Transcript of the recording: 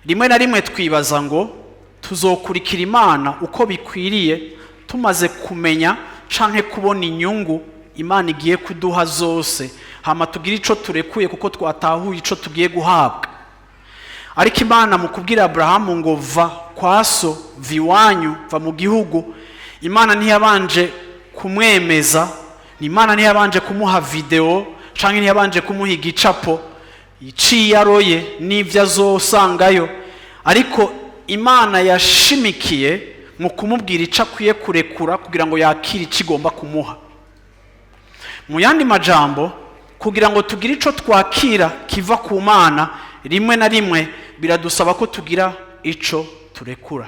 Rimwe na rimwe twibaza ngo tuzokurikira Imana uko bikwiriye tumaze kumenya canke kubona inyungu Imana igiye kuduha zose, hama tugire ico turekuye kuko twatahuye ico tugiye guhabwa. Ariko Imana mu kubwira Aburahamu ngo va kwa so, va iwanyu, va mu gihugu, Imana ntiyabanje kumwemeza, Imana ntiyabanje kumuha videwo canke ntiyabanje kumuha igicapo iciyaroye n'ibyo azosangayo, ariko Imana yashimikiye mu kumubwira icyo akwiye kurekura kugira ngo yakire icyo igomba kumuha. Mu yandi majambo, kugira ngo tugire icyo twakira kiva ku Mana, rimwe na rimwe biradusaba ko tugira icyo turekura.